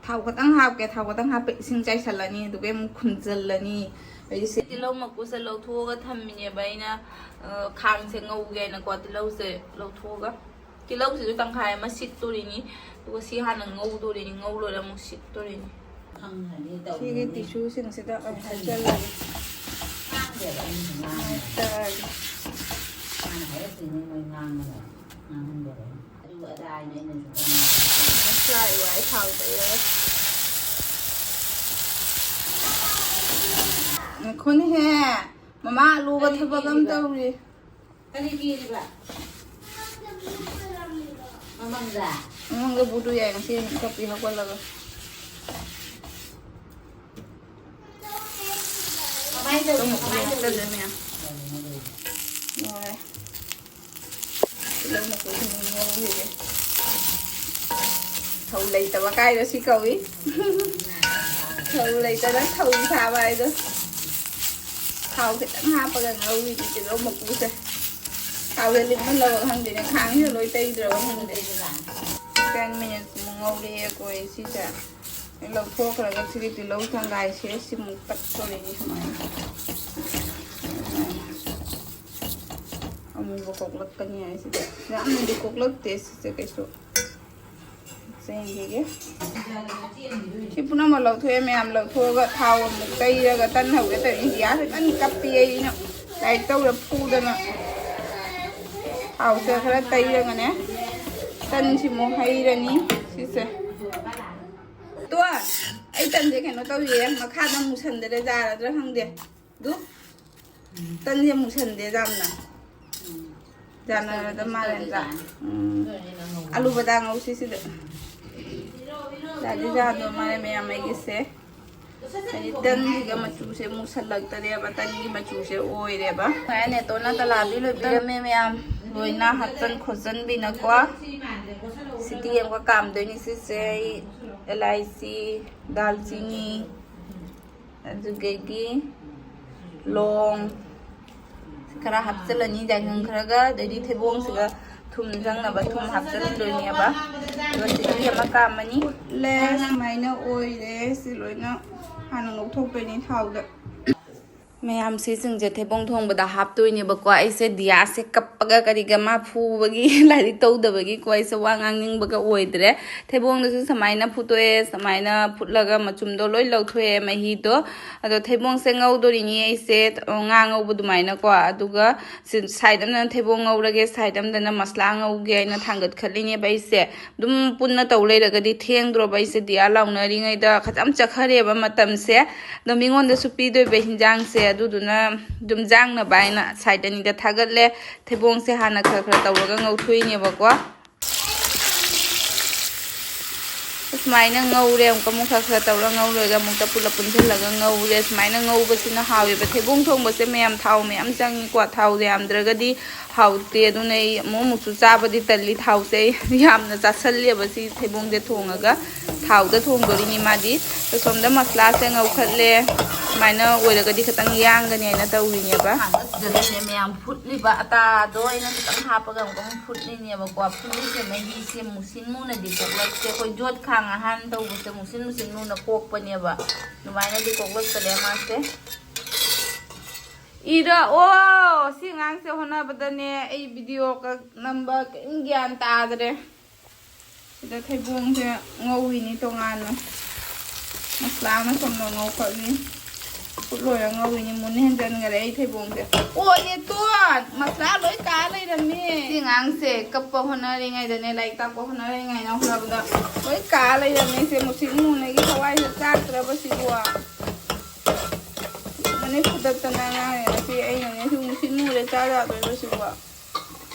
ꯊꯥꯎ ꯈꯛꯇꯪ ꯍꯥꯞꯀꯦ꯫ ꯊꯥꯎ ꯈꯛꯇꯪ ꯍꯥꯞꯄ ꯏꯁꯤꯡ ꯆꯥꯏꯁꯜꯂꯅꯤ꯫ ꯑꯗꯨꯒ ꯑꯃꯨꯛ ꯈꯨꯝꯖꯤꯜꯂꯅꯤ꯫ ꯑꯩꯁꯦ ꯇꯤꯜꯍꯧ ꯃꯀꯨꯁꯦ ꯂꯧꯊꯣꯛꯑꯒ ꯊꯝꯃꯤꯅꯦꯕ ꯑꯩꯅ꯫ ꯑ, ꯈꯥꯡꯁꯦ ꯉꯧꯒꯦꯅꯀꯣ꯫ ꯇꯤꯜꯍꯧꯁꯦ ꯂꯧꯊꯣꯛꯑꯒ ꯇꯤꯜꯍꯧꯁꯤꯁꯨ ꯇꯪꯈꯥꯏ ꯑꯃ ꯁꯤꯠꯇꯣꯔꯤꯅꯤ꯫ ꯑꯗꯨꯒ ꯁꯤ ꯍꯥꯟꯅ ꯉꯧꯗꯣꯔꯤꯅꯤ꯫ ꯉꯧ ꯂꯣꯏꯔ ꯑꯃꯨꯛ ꯁꯤꯠꯇꯣꯔꯤꯅꯤ꯫ ꯁꯤꯒꯤ ꯇꯤꯁꯨꯁꯤꯡꯁꯤꯗ ꯑꯃꯨꯛ ꯍꯥꯞꯆꯜꯂꯒꯦ꯫ ꯇꯛꯑꯒꯦ꯫ ꯃꯁꯂꯥ ꯊꯥꯎ ꯇꯩꯔꯒ꯫ ꯉꯥꯏꯈꯣꯅꯦꯍꯦ꯫ ꯃꯃꯥ ꯑꯂꯨꯒ ꯊꯕꯛ ꯑꯃ ꯇꯧꯔꯤ꯫ ꯀꯔꯤ ꯄꯤꯔꯤꯕ? ꯃꯃꯪꯗ? ꯃꯃꯪꯗ ꯕꯨꯗꯨ ꯌꯥꯏ ꯉꯁꯤ ꯀꯞꯄꯤ ꯍꯧꯒꯠꯂꯒ꯫ ꯀꯃꯥꯏꯅ ꯇꯧꯔꯤꯅꯣ? ꯀꯃꯥꯏꯅ ꯇꯧꯔꯤꯅꯣ? ꯂꯣꯏꯔꯦ꯫ ꯇꯤꯜꯍꯧ ꯃꯀꯨ ꯁꯤꯡ ꯉꯧꯔꯤꯁꯦ꯫ ꯊꯧ ꯂꯩꯇꯕ ꯀꯥꯏꯗꯣ ꯁꯤ ꯀꯧꯏ꯫ ꯊꯧ ꯂꯩꯇꯅ ꯊꯧ ꯁꯥꯕ ꯍꯥꯏꯗꯣ꯫ ꯊꯥꯎ ꯈꯤꯇꯪ ꯍꯥꯞꯄꯒ ꯉꯧꯔꯤꯅꯤ ꯇꯤꯜꯍꯧ ꯃꯀꯨꯁꯦ꯫ ꯊꯥꯎꯁꯦ ꯂꯤꯛꯃꯜꯂꯕ ꯈꯪꯗꯦꯅꯦ꯫ ꯈꯥꯡꯁꯤꯗ ꯂꯣꯏ ꯇꯩꯗ꯭ꯔꯕ ꯈꯪꯗꯦ꯫ Ten minutes ꯃꯨꯛ ꯉꯧꯔꯦ ꯑꯩꯈꯣꯏ ꯁꯤꯁꯦ꯫ ꯂꯧꯊꯣꯛꯈ꯭ꯔꯒ ꯁꯤꯒꯤ ꯇꯤꯜꯍꯧ ꯇꯪꯈꯥꯏꯁꯦ ꯁꯤꯃꯨꯛ ꯇꯛꯇꯣꯔꯤꯅꯤ ꯁꯨꯃꯥꯏꯅ꯫ ꯑꯃꯨꯕ ꯀꯣꯛꯂꯛꯀꯅꯤ ꯍꯥꯏꯁꯤꯗ꯫ ꯌꯥꯝꯅꯗꯤ ꯀꯣꯛꯂꯛꯇꯦ ꯁꯤꯁꯦ ꯀꯩꯁꯨ꯫ ꯆꯦꯡꯁꯤꯒꯤ ꯁꯤ ꯄꯨꯝꯅꯃꯛ ꯂꯧꯊꯣꯛꯑꯦ꯫ ꯃꯌꯥꯝ ꯂꯧꯊꯣꯛꯑꯒ ꯊꯥꯎ ꯑꯃꯨꯛ ꯇꯩꯔꯒ ꯇꯟ ꯍꯧꯒꯦ ꯇꯧꯔꯤꯅꯤ꯫ ꯒ꯭ꯌꯥꯁꯁꯦ ꯀꯟꯅ ꯀꯞꯄꯤ꯫ ꯑꯩꯅ ꯂꯥꯏꯔꯤꯛ ꯇꯧꯔ ꯐꯨꯗꯅ ꯊꯥꯎꯁꯦ ꯈꯔ ꯇꯩꯔꯒꯅꯦ ꯇꯟꯁꯤꯃꯨꯛ ꯍꯩꯔꯅꯤ꯫ ꯁꯤꯁꯦ ꯇꯣ ꯑꯩ ꯇꯟꯁꯦ ꯀꯩꯅꯣ ꯇꯧꯔꯤꯌꯦ꯫ ꯃꯈꯥꯗ ꯃꯨꯁꯟꯗꯔꯦ ꯌꯥꯔꯗ꯭ꯔꯥ ꯈꯪꯗꯦ꯫ ꯑꯗꯨ ꯇꯟꯁꯦ ꯃꯨꯁꯟꯗꯦ ꯌꯥꯝꯅ꯫ ꯌꯥꯅꯔꯗ ꯃꯥꯜꯂꯦ ꯅꯠꯇ꯭ꯔꯥ? ꯎꯝ꯫ ꯑꯂꯨ ꯕꯗꯥ ꯉꯧꯁꯤ ꯁꯤꯗ꯫ ꯌꯥꯗꯤ ꯌꯥꯗꯣ ꯃꯥꯜꯂꯦ ꯃꯌꯥꯝ ꯑꯩꯒꯤꯁꯦ꯫ ꯍꯥꯏꯗꯤ ꯇꯟꯁꯤꯒ ꯃꯆꯨꯁꯦ ꯃꯨꯁꯜꯂꯛꯇꯔꯦꯕ, ꯇꯟꯒꯤ ꯃꯆꯨꯁꯦ ꯑꯣꯏꯔꯦꯕ꯫ ꯉꯁꯥꯏ ꯅꯦꯇꯣꯅ ꯇꯂꯥꯕꯤ ꯂꯣꯏꯕꯤꯔꯝꯃꯦ ꯃꯌꯥꯝ, ꯂꯣꯏꯅ ꯍꯥꯞꯆꯟ ꯈꯣꯠꯆꯟꯕꯤꯅꯀꯣ꯫ ꯁꯤꯇꯤ ꯑꯃꯒ ꯀꯥꯝꯗꯣꯏꯅꯤ ꯁꯤꯁꯦ꯫ ꯑꯩ ꯑꯦꯂꯥꯏꯆꯤ, ꯗꯥꯜꯆꯤꯅꯤ, ꯑꯗꯨꯗꯒꯤ ꯂꯣꯡ ꯈꯔ ꯍꯥꯞꯆꯤꯜꯂꯅꯤ, ꯌꯥꯏꯉꯪ ꯈꯔꯒ, ꯑꯗꯩꯗꯤ ꯊꯩꯕꯣꯡꯁꯤꯒ ꯊꯨꯝ ꯆꯪꯅꯕ ꯊꯨꯝ ꯍꯥꯞꯆꯤꯜꯂꯗꯣꯏꯅꯦꯕ꯫ ꯑꯗꯨꯒ ꯁꯤꯇꯤ ꯑꯃ ꯀꯥꯝꯃꯅꯤ꯫ ꯂꯦ, ꯁꯨꯃꯥꯏꯅ ꯑꯣꯏꯔꯦ꯫ ꯁꯤ ꯂꯣꯏꯅ ꯍꯥꯟꯅ ꯉꯧꯊꯣꯛꯇꯣꯏꯅꯤ ꯊꯥꯎꯗ꯫ ꯃꯌꯥꯝ ꯁꯤꯁꯤꯡꯁꯦ ꯊꯩꯕꯣꯡ ꯊꯣꯡꯕꯗ ꯍꯥꯞꯇꯣꯏꯅꯦꯕꯀꯣ꯫ ꯑꯩꯁꯦ ꯗꯤꯌꯥꯁꯦ ꯀꯞꯄꯒ ꯀꯔꯤꯒ ꯃꯥ ꯐꯨꯕꯒꯤ ꯂꯥꯏꯔꯤꯛ ꯇꯧꯗꯕꯒꯤꯀꯣ ꯑꯩꯁꯦ ꯋꯥ ꯉꯥꯡꯅꯤꯡꯕꯒ ꯑꯣꯏꯗ꯭ꯔꯦ꯫ ꯊꯩꯕꯣꯡꯗꯨꯁꯨ ꯁꯨꯃꯥꯏꯅ ꯐꯨꯠꯇꯣꯛꯑꯦ, ꯁꯨꯃꯥꯏꯅ ꯐꯨꯠꯂꯒ ꯃꯆꯨꯝꯗꯣ ꯂꯣꯏ ꯂꯧꯊꯣꯛꯑꯦ ꯃꯍꯤꯗꯣ꯫ ꯑꯗꯣ ꯊꯩꯕꯣꯡꯁꯦ ꯉꯧꯗꯣꯔꯤꯅꯤ ꯑꯩꯁꯦ, ꯉꯥ ꯉꯧꯕ ꯑꯗꯨꯃꯥꯏꯅꯀꯣ꯫ ꯑꯗꯨꯒ ꯁꯤ-, ꯁꯥꯏꯠ ꯑꯃꯗꯅ ꯊꯩꯕꯣꯡ ꯉꯧꯔꯒꯦ, ꯁꯥꯏꯠ ꯑꯃꯗꯅ ꯃꯁꯂꯥ ꯉꯧꯒꯦ ꯍꯥꯏꯅ ꯊꯥꯡꯒꯠꯈꯠꯂꯤꯅꯦꯕ ꯑꯩꯁꯦ꯫ ꯑꯗꯨꯝ ꯄꯨꯟꯅ ꯇꯧ ꯂꯩꯔꯒꯗꯤ ꯊꯦꯡꯗ꯭ꯔꯣꯕ ꯑꯩꯁꯦ ꯗꯤꯌꯥ ꯂꯥꯎꯅꯔꯤꯉꯩꯗ ꯈꯇꯪ ꯆꯠꯈꯔꯦꯕ ꯃꯇꯝꯁꯦ꯫ ꯑꯗꯣ ꯃꯤꯉꯣꯟꯗꯁꯨ ꯄꯤꯗꯣꯏꯕ ꯍꯤꯟꯖꯥꯡꯁꯦ, ꯑꯗꯨꯗꯨꯅ ꯑꯗꯨꯝ ꯌꯥꯡꯅꯕ ꯍꯥꯏꯅ ꯁꯥꯏꯠ ꯑꯅꯤꯗ ꯊꯥꯒꯠꯂꯦ꯫ ꯊꯩꯕꯣꯡꯁꯦ ꯍꯥꯟꯅ ꯈꯔ ꯈꯔ ꯇꯧꯔꯒ ꯉꯧꯊꯣꯛꯏꯅꯦꯕꯀꯣ꯫ ꯁꯨꯃꯥꯏꯅ ꯉꯧꯔꯦ꯫ ꯑꯃꯨꯛꯀ ꯑꯃꯨꯛ ꯈꯔ ꯈꯔ ꯇꯧꯔ ꯉꯧꯔꯒ ꯑꯃꯨꯛꯇ ꯄꯨꯂꯞ ꯄꯨꯟꯁꯤꯜꯂꯒ ꯉꯧꯔꯦ꯫ ꯁꯨꯃꯥꯏꯅ ꯉꯧꯕꯁꯤꯅ ꯍꯥꯎꯋꯦꯕ꯫ ꯊꯩꯕꯣꯡ ꯊꯣꯡꯕꯁꯦ ꯃꯌꯥꯝ ꯊꯥꯎ ꯃꯌꯥꯝ ꯆꯪꯉꯤꯀꯣ꯫ ꯊꯥꯎ ꯌꯥꯝꯗ꯭ꯔꯒꯗꯤ ꯍꯥꯎꯇꯦ꯫ ꯑꯗꯨꯅ ꯑꯩ ꯑꯃꯨꯛ ꯑꯃꯨꯛꯁꯨ ꯆꯥꯕꯗꯤ ꯇꯜꯂꯤ꯫ ꯊꯥꯎꯁꯦ ꯑꯩ ꯌꯥꯝꯅ ꯆꯥꯁꯜꯂꯦꯕ ꯁꯤ ꯊꯩꯕꯣꯡꯁꯦ ꯊꯣꯡꯉꯒ꯫ ꯊꯥꯎꯗ ꯊꯣꯡꯗꯣꯔꯤꯅꯤ ꯃꯥꯗꯤ꯫ ꯑꯁꯣꯝꯗ ꯃꯁꯂꯥꯁꯦ ꯉꯧꯈꯠꯂꯦ꯫ ꯁꯨꯃꯥꯏꯅ ꯑꯣꯏꯔꯒꯗꯤ ꯈꯤꯇꯪ ꯌꯥꯡꯒꯅꯤ ꯍꯥꯏꯅ ꯇꯧꯔꯤꯅꯦꯕ꯫ ꯁꯤꯗꯅꯦ ꯃꯌꯥꯝ ꯐꯨꯠꯂꯤꯕ ꯑꯇꯥꯗꯣ ꯑꯩꯅ ꯈꯤꯇꯪ ꯍꯥꯞꯄꯒ ꯑꯃꯨꯛ ꯑꯃꯨꯛ ꯐꯨꯠꯂꯤꯅꯦꯕꯀꯣ꯫ ꯐꯨꯠꯂꯤꯁꯦ ꯃꯍꯤꯁꯦ ꯃꯨꯁꯤꯟ ꯃꯨꯅꯗꯤ ꯀꯣꯛꯂꯛꯇꯦ꯫ ꯑꯩꯈꯣꯏ ꯌꯣꯠ ꯈꯥꯡ ꯑꯍꯥꯟ ꯇꯧꯕꯁꯦ ꯃꯨꯁꯤꯟ ꯃꯨꯁꯤꯟ ꯃꯨꯅ ꯀꯣꯛꯄꯅꯦꯕ꯫ ꯑꯗꯨꯃꯥꯏꯅꯗꯤ ꯀꯣꯛꯂꯛꯇꯔꯦ ꯃꯥꯁꯦ꯫ ꯏꯔꯛꯑꯣ! ꯁꯤ ꯑꯉꯥꯡꯁꯦ ꯍꯣꯠꯅꯕꯗꯅꯦ ꯑꯩ ꯚꯤꯗꯤꯑꯣ ꯀꯛ-, ꯅꯝꯕ ꯀꯔꯤꯝ ꯒ꯭ꯌꯥꯟ ꯇꯥꯗ꯭ꯔꯦ꯫ ꯁꯤꯗ ꯊꯩꯕꯣꯡꯁꯦ ꯉꯧꯔꯤꯅꯤ ꯇꯣꯉꯥꯟꯅ꯫ ꯃꯁꯂꯥ ꯑꯃ ꯁꯣꯝꯗ ꯉꯧꯈꯠꯂꯤ꯫ ꯐꯨꯠ ꯂꯣꯏꯔ ꯉꯧꯔꯤꯅꯤ꯫ ꯃꯨꯟ ꯍꯦꯟꯖꯟꯈꯔꯦ ꯑꯩ ꯊꯩꯕꯣꯡꯁꯦ꯫ ꯑꯣ, ꯅꯦꯇꯣꯟ! ꯃꯁꯂꯥ ꯂꯣꯏ ꯀꯥ ꯂꯩꯔꯝꯃꯦ꯫ ꯁꯤ ꯑꯉꯥꯡꯁꯦ ꯀꯞꯄ ꯍꯣꯠꯅꯔꯤꯉꯩꯗꯅꯦ, ꯂꯥꯏꯔꯤꯛ ꯇꯥꯛꯄ ꯍꯣꯠꯅꯔꯤꯉꯩꯗ ꯍꯣꯠꯅꯕꯗ ꯂꯣꯏ ꯀꯥ ꯂꯩꯔꯝꯃꯦ꯫ ꯁꯦ ꯃꯨꯁꯤꯟ ꯃꯨꯅꯒꯤ ꯊꯋꯥꯏꯁꯦ ꯆꯥꯛꯇ꯭ꯔꯕ ꯁꯤꯕꯨ? ꯃꯅꯦ ꯐꯨꯗꯠꯇꯅ ꯉꯥꯡꯉꯦ ꯉꯁꯤ ꯑꯩꯅꯅꯦ꯫ ꯁꯤ ꯃꯨꯁꯤꯟ ꯃꯨꯔꯦ ꯆꯥ ꯌꯥꯗꯣꯏꯕ ꯁꯤꯕꯨ?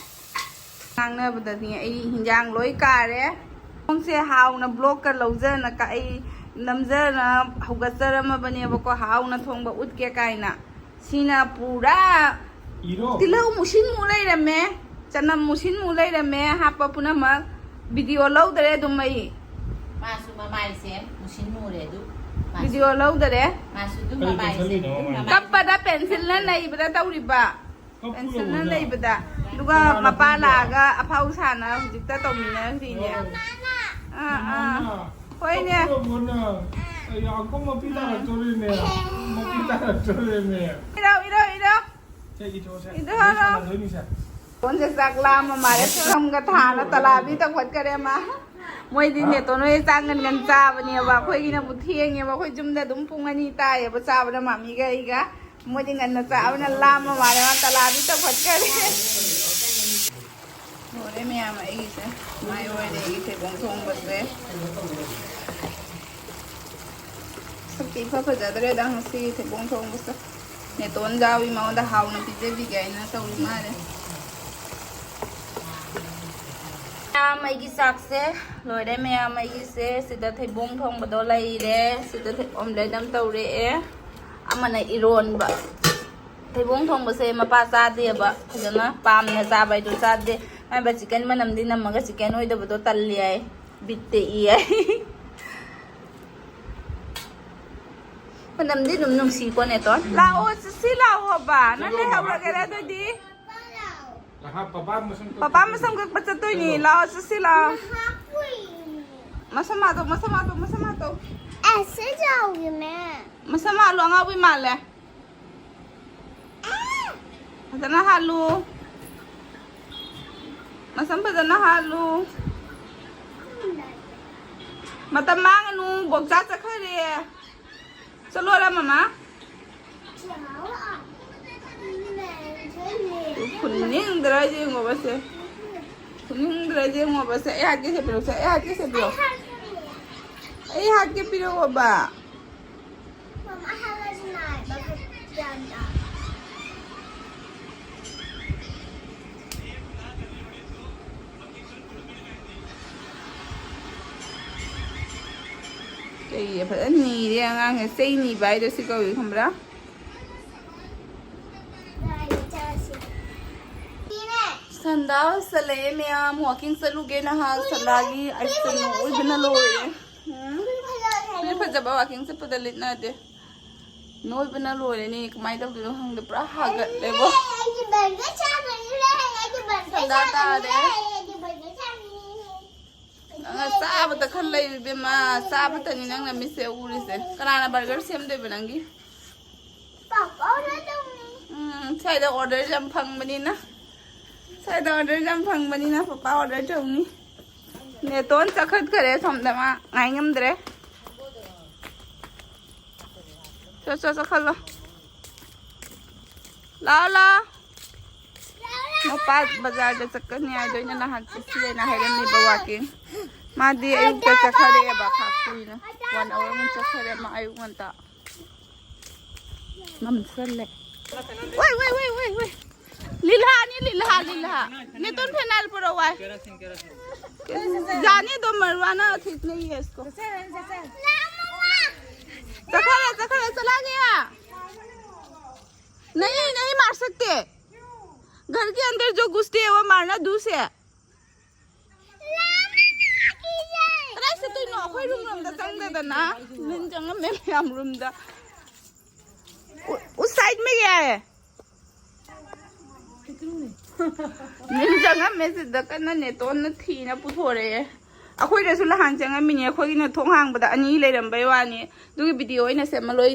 ꯉꯥꯡꯅꯕꯗꯅꯤ ꯑꯩ ꯍꯤꯟꯖꯥꯡ ꯂꯣꯏ ꯀꯥꯔꯦ꯫ ꯊꯩꯕꯣꯡꯁꯦ ꯍꯥꯎꯅ ꯕ꯭ꯂꯣꯛꯀ ꯂꯧꯖꯅ ꯀꯛꯏ꯫ ꯅꯝꯖꯅ ꯍꯧꯒꯠꯆꯔꯝꯃꯕꯅꯦꯕꯀꯣ, ꯍꯥꯎꯅ ꯊꯣꯡꯕ ꯎꯠꯀꯦ ꯀꯥꯏꯅ꯫ ꯁꯤꯅ ꯄꯨꯔꯥ ꯏꯔꯣ꯫ ꯇꯤꯜꯍꯧ ꯃꯨꯁꯤꯟꯃꯨ ꯂꯩꯔꯝꯃꯦ, ꯆꯅꯝ ꯃꯨꯁꯤꯟꯃꯨ ꯂꯩꯔꯝꯃꯦ, ꯍꯥꯞꯄ ꯄꯨꯝꯅꯃꯛ꯫ ꯚꯤꯗꯤꯑꯣ ꯂꯧꯗꯔꯦ ꯑꯗꯨꯝ ꯑꯩ꯫ ꯃꯥꯁꯨ ꯃꯃꯥꯏꯁꯦ ꯃꯨꯁꯤꯟ ꯃꯨꯔꯦ ꯑꯗꯨ꯫ ꯃꯥꯁꯨ, ꯚꯤꯗꯤꯑꯣ ꯂꯧꯗꯔꯦ꯫ ꯃꯥꯁꯨ ꯑꯗꯨꯝ ꯀꯔꯤ ꯃꯃꯥꯏꯁꯦ ꯇꯧꯁꯜꯂꯤꯅꯣ ꯑꯗꯨꯝ ꯃꯃꯥꯏ? ꯃꯃꯥꯏ꯫ ꯀꯞꯄꯗ ꯄꯦꯟꯁꯤꯜꯅ ꯅꯩꯕꯗ ꯇꯧꯔꯤꯕ꯫ ꯀꯞꯄꯨꯔꯕꯣ ꯄꯦꯟꯁꯤꯜꯅ ꯅꯪ? ꯅꯩꯕꯗ꯫ ꯑꯗꯨꯒ ꯀꯅꯥꯅ ꯃꯄꯥ ꯀꯞꯄꯤꯕ? ꯂꯥꯛꯑꯒ ꯑꯐꯥꯎ ꯁꯥꯅ ꯍꯧꯖꯤꯛꯇ ꯇꯧꯃꯤꯟꯅꯈ꯭ꯔꯤꯅꯦ꯫ ꯅꯪ ꯑꯥ, ꯑꯥ꯫ ꯃꯃꯥꯅ ꯍꯣꯏꯅꯦ꯫ ꯀꯞꯄꯨꯔꯕꯣ ꯅꯪ? ꯑꯩ ꯌꯥꯝ ꯀꯟꯅ ꯃꯄꯤ ꯇꯥꯔꯛꯇꯣꯔꯦꯅꯦ꯫ ꯃꯄꯤ ꯇꯥꯔꯛꯇꯣꯔꯦꯅꯦ꯫ ꯏꯔꯧ, ꯏꯔꯧ, ꯏꯔꯧ꯫ ꯁꯦ, ꯏꯊꯣꯛꯑꯣ, ꯁꯦ꯫ ꯏꯗꯣ ꯍꯥꯏꯔꯣ꯫ ꯁꯥꯟꯅꯗꯣꯏꯅꯤ, ꯁꯦ꯫ ꯐꯣꯟꯁꯦ ꯆꯥꯛ ꯂꯥꯝꯃ ꯃꯥꯜꯂꯦ꯫ ꯁꯝꯒ ꯊꯥꯅ ꯇꯂꯥꯕꯤ ꯇꯧꯈꯠꯈꯔꯦ ꯃꯥ꯫ ꯃꯣꯏꯗꯤ ꯍꯥ? ꯅꯦꯇꯣꯟ ꯍꯣꯏ ꯆꯥꯛ ꯉꯟ ꯉꯟ ꯆꯥꯕꯅꯦꯕ꯫ ꯑꯩꯈꯣꯏꯒꯤꯅꯕꯨ ꯊꯦꯡꯉꯦꯕ꯫ ꯑꯩꯈꯣꯏ ꯌꯨꯝꯗ ꯑꯗꯨꯝ ꯄꯨꯡ ꯑꯅꯤ ꯇꯥꯏꯌꯦꯕ ꯆꯥꯕꯗ ꯃꯥꯃꯤꯒ ꯑꯩꯒ꯫ ꯃꯣꯏꯗꯤ ꯉꯟꯅ ꯆꯥꯕꯅ ꯂꯥꯝꯃ ꯃꯥꯜꯂꯦ꯫ ꯃꯥ ꯇꯂꯥꯕꯤ ꯇꯧꯈꯠꯈꯔꯦ꯫ ꯂꯣꯏꯔꯦ ꯃꯌꯥꯝ ꯑꯩꯒꯤꯁꯦ꯫ ꯃꯥꯏ ꯑꯣꯏꯔꯦ ꯑꯩꯒꯤ ꯊꯩꯕꯣꯡ ꯊꯣꯡꯕꯁꯦ꯫ ꯁꯛꯇꯤ ꯏꯐ ꯐꯖꯗ꯭ꯔꯦꯗ ꯉꯁꯤꯒꯤ ꯊꯩꯕꯣꯡ ꯊꯣꯡꯕꯁꯦ꯫ ꯅꯦꯇꯣꯟ ꯖꯥꯎꯒꯤ ꯃꯉꯣꯟꯗ ꯍꯥꯎꯅ ꯄꯤꯖꯕꯤꯒꯦ ꯍꯥꯏꯅ ꯇꯧꯔꯤ ꯃꯥꯜꯂꯦ꯫ ꯃꯌꯥꯝ ꯑꯩꯒꯤ ꯆꯥꯛꯁꯦ ꯂꯣꯏꯔꯦ꯫ ꯃꯌꯥꯝ ꯑꯩꯒꯤꯁꯦ ꯁꯤꯗ ꯊꯩꯕꯣꯡ ꯊꯣꯡꯕꯗꯣ ꯂꯩꯔꯦ꯫ ꯁꯤꯗ ꯊꯩ-, omelette ꯑꯃ ꯇꯧꯔꯛꯑꯦ꯫ ꯑꯃꯅ ꯏꯔꯣꯟꯕ꯫ ꯊꯩꯕꯣꯡ ꯊꯣꯡꯕꯁꯦ ꯃꯄꯥ ꯆꯥꯗꯦꯕ꯫ ꯐꯖꯅ ꯄꯥꯝꯅ ꯆꯥꯕ ꯍꯥꯏꯗꯨ ꯆꯥꯗꯦ꯫ ꯃꯥꯏꯕ chicken ꯃꯅꯝꯗꯤ ꯅꯝꯃꯒ chicken ꯑꯣꯏꯗꯕꯗꯣ ꯇꯜꯂꯤ ꯍꯥꯏ꯫ ꯕꯤꯠ ꯇꯦꯛꯏ ꯍꯥꯏ꯫ ꯃꯅꯝꯗꯤ ꯑꯗꯨꯝ ꯅꯨꯡꯁꯤꯀꯣ, ꯅꯦꯇꯣꯟ꯫ ꯂꯥꯛꯑꯣ, ꯆꯠꯁꯤ ꯂꯥꯛꯑꯣꯕ꯫ ꯅꯪ ꯆꯠꯂꯣ, ꯂꯩꯍꯧꯔꯒꯦꯔꯥ ꯃꯃꯥ꯫ ꯑꯗꯨꯗꯤ? ꯑꯍꯥ, ꯄꯄꯥ ꯃꯁꯝ ꯀꯛꯄ ꯄꯄꯥ ꯃꯁꯝ ꯀꯛꯄ ꯆꯠꯇꯣꯏꯅꯤ꯫ ꯆꯠꯂꯣ꯫ ꯂꯥꯛꯑꯣ, ꯆꯠꯁꯤ ꯂꯥꯛꯑꯣ꯫ ꯃꯁꯝ ꯍꯥꯠꯇꯣ, ꯃꯁꯝ ꯍꯥꯠꯇꯣ, ꯃꯁꯝ ꯍꯥꯠꯇꯣ꯫ ꯑꯦ, ꯁꯤ ꯆꯥꯎꯒꯤꯅꯦ꯫ ꯃꯁꯝ ꯍꯥꯠꯂꯣ, ꯑꯉꯥꯎꯕꯤ ꯃꯥꯜꯂꯦ꯫ ꯐꯖꯅ ꯍꯥꯠꯂꯨ꯫ ꯃꯁꯝ ꯐꯖꯅ ꯍꯥꯠꯂꯨ꯫ ꯃꯇꯝ ꯃꯥꯡꯉꯅꯨ, ꯕꯣꯛꯆꯥ ꯆꯠꯈ꯭ꯔꯦ꯫ ꯆꯠꯂꯣꯔ, ꯃꯃꯥ? ꯐꯨꯅꯤꯡꯗ꯭ꯔꯥ ꯌꯦꯡꯉꯣꯕꯁꯦ? ꯐꯨꯅꯤꯡꯗ꯭ꯔꯥ ꯌꯦꯡꯉꯣꯕꯁꯦ? ꯑꯩ ꯍꯥꯠꯀꯦ ꯁꯦ ꯄꯤꯔꯛꯎꯁꯦ, ꯑꯩ ꯍꯥꯠꯀꯦ ꯁꯦ ꯄꯤꯔꯛꯑꯣ꯫ ꯑꯩ ꯍꯥꯠꯀꯦ ꯄꯤꯔꯛꯑꯣꯕ꯫ ꯃꯃꯥ ꯍꯥꯠꯂꯁꯨ ꯅꯥꯏꯕ ꯈꯨꯠ ꯌꯥꯝꯅ꯫ ꯆꯩ ꯐꯖꯅ ꯅꯤꯔꯦ ꯑꯉꯥꯡꯁꯦ꯫ ꯆꯩ ꯅꯤꯕ ꯍꯥꯏꯗꯣ ꯁꯤ ꯀꯧꯏ, ꯈꯪꯕ꯭ꯔꯥ? ꯁꯟꯗꯥ ꯍꯣꯁꯇꯠꯂꯛꯑꯦ ꯃꯌꯥꯝ꯫ ꯋꯥꯀꯤꯡ ꯆꯠꯂꯨꯒꯦꯅ ꯍꯥ ꯁꯟꯗꯥꯒꯤ ꯑꯥꯏꯁ ꯀ꯭ꯔꯤꯝ ꯂꯣꯏꯕꯅ ꯂꯣꯏꯔꯦ꯫ ꯎꯝ? ꯐꯅꯦꯛ ꯐꯖꯕ ꯋꯥꯀꯤꯡ ꯆꯠꯄꯗ ꯂꯤꯠꯅꯗꯦ꯫ ꯅꯣꯏꯕꯅ ꯂꯣꯏꯔꯦꯅꯦ꯫ ꯀꯃꯥꯏꯅ ꯇꯧꯗꯣꯏꯅꯣ ꯈꯪꯗꯦ꯫ ꯄꯨꯔꯥ ꯍꯥꯒꯠꯂꯦꯕꯣ꯫ ꯁꯟꯗꯥ ꯇꯥꯔꯦ꯫ ꯅꯪꯅ ꯆꯥꯕꯇ ꯈꯟ ꯂꯩꯌꯨ ꯏꯕꯦꯝꯃ, ꯆꯥꯕꯇꯅꯤ ꯅꯪꯅ ꯃꯤꯠꯁꯦ ꯎꯔꯤꯁꯦ꯫ ꯀꯅꯥꯅ ꯕꯔꯒꯔ ꯁꯦꯝꯗꯣꯏꯕ ꯅꯪꯒꯤ? ꯎꯝ, ꯁ꯭ꯋꯥꯏꯗ ꯑꯣꯔꯗꯔꯁꯦ ꯌꯥꯝ ꯐꯪꯕꯅꯤꯅ, ꯁ꯭ꯋꯥꯏꯗ ꯑꯣꯔꯗꯔꯁꯦ ꯌꯥꯝ ꯐꯪꯕꯅꯤꯅ ꯄꯄꯥ ꯑꯣꯔꯗꯔ ꯇꯧꯅꯤ꯫ ꯅꯦꯇꯣꯟ ꯆꯈꯠꯈꯔꯦ ꯁꯣꯝꯗ, ꯃꯥ ꯉꯥꯏ ꯉꯝꯗ꯭ꯔꯦ꯫ ꯆꯣ, ꯆꯣ, ꯆꯣ, ꯈꯜꯂꯣ꯫ ꯂꯥꯛꯑꯣ, ꯂꯥꯛꯑꯣ꯫ ꯃꯄꯥ ꯕꯖꯥꯔꯗ ꯆꯠꯀꯅꯤ ꯍꯥꯏꯗꯣ ꯑꯩꯅ ꯅꯍꯥꯟ ꯆꯠꯁꯤꯅ ꯍꯥꯏꯔꯝꯃꯤꯕ ꯋꯥꯀꯤꯡ꯫ ꯃꯥꯗꯤ ꯑꯌꯨꯛꯇ ꯆꯠꯈꯔꯦꯕ, ꯈꯥꯛ ꯀꯨꯏꯅ꯫ ꯋꯥꯟ ꯑꯋꯥꯔꯃꯨꯛ ꯆꯠꯈꯔꯦ ꯃꯥ ꯑꯌꯨꯛ ꯉꯟꯇꯥ꯫ ꯃꯝꯁꯜꯂꯦ꯫ ꯋꯥꯏ, ꯋꯥꯏ, ꯋꯥꯏ, ꯋꯥꯏ, ꯋꯥꯏ꯫ ꯂꯤꯜꯍꯥꯅꯤ, ꯂꯤꯜꯍꯥ, ꯂꯤꯜꯍꯥ꯫ ꯅꯦꯇꯣꯟ ꯐꯦꯅꯥꯏꯜ ꯄꯨꯔꯛꯑꯣ ꯋꯥꯏ꯫ ꯌꯥꯅꯤ ꯑꯗꯨꯝ, ꯃꯔꯨꯑꯥꯅ ꯊꯤꯛꯅ ꯌꯦꯁꯀꯣ꯫ ꯆꯠꯈꯔꯦ, ꯆꯠꯈꯔꯦ, ꯆꯠꯂꯒꯦ꯫ नहीं, नहीं मार सकते। घर के अंदर जो घुसते हैं, वो मारना दूस है। ꯀꯗꯥꯏ ꯆꯠꯇꯣꯏꯅꯣ? ꯑꯩꯈꯣꯏ ꯔꯨꯝ ꯂꯣꯝꯗ ꯆꯪꯗꯗꯅ꯫ ꯂꯤꯟ ꯆꯪꯉꯝꯃꯦ ꯃꯌꯥꯝ ꯔꯨꯝꯗ꯫ ꯎ-, उस साइड में गया है। ꯂꯤꯟ ꯆꯪꯉꯝꯃꯦ ꯁꯤꯗ ꯀꯟꯅ ꯅꯦꯇꯣꯟꯅ ꯊꯤꯅ ꯄꯨꯊꯣꯔꯛꯑꯦ꯫ ꯑꯩꯈꯣꯏꯗꯁꯨ ꯅꯍꯥꯟ ꯆꯪꯉꯝꯃꯤꯅꯦ꯫ ꯑꯩꯈꯣꯏꯒꯤꯅ ꯊꯣꯡ ꯍꯥꯡꯕꯗ ꯑꯅꯤ ꯂꯩꯔꯝꯕꯩ ꯋꯥꯅꯤ꯫ ꯑꯗꯨꯒꯤ ꯚꯤꯗꯤꯑꯣ ꯑꯣꯏꯅ ꯁꯦꯝꯃ ꯂꯣꯏ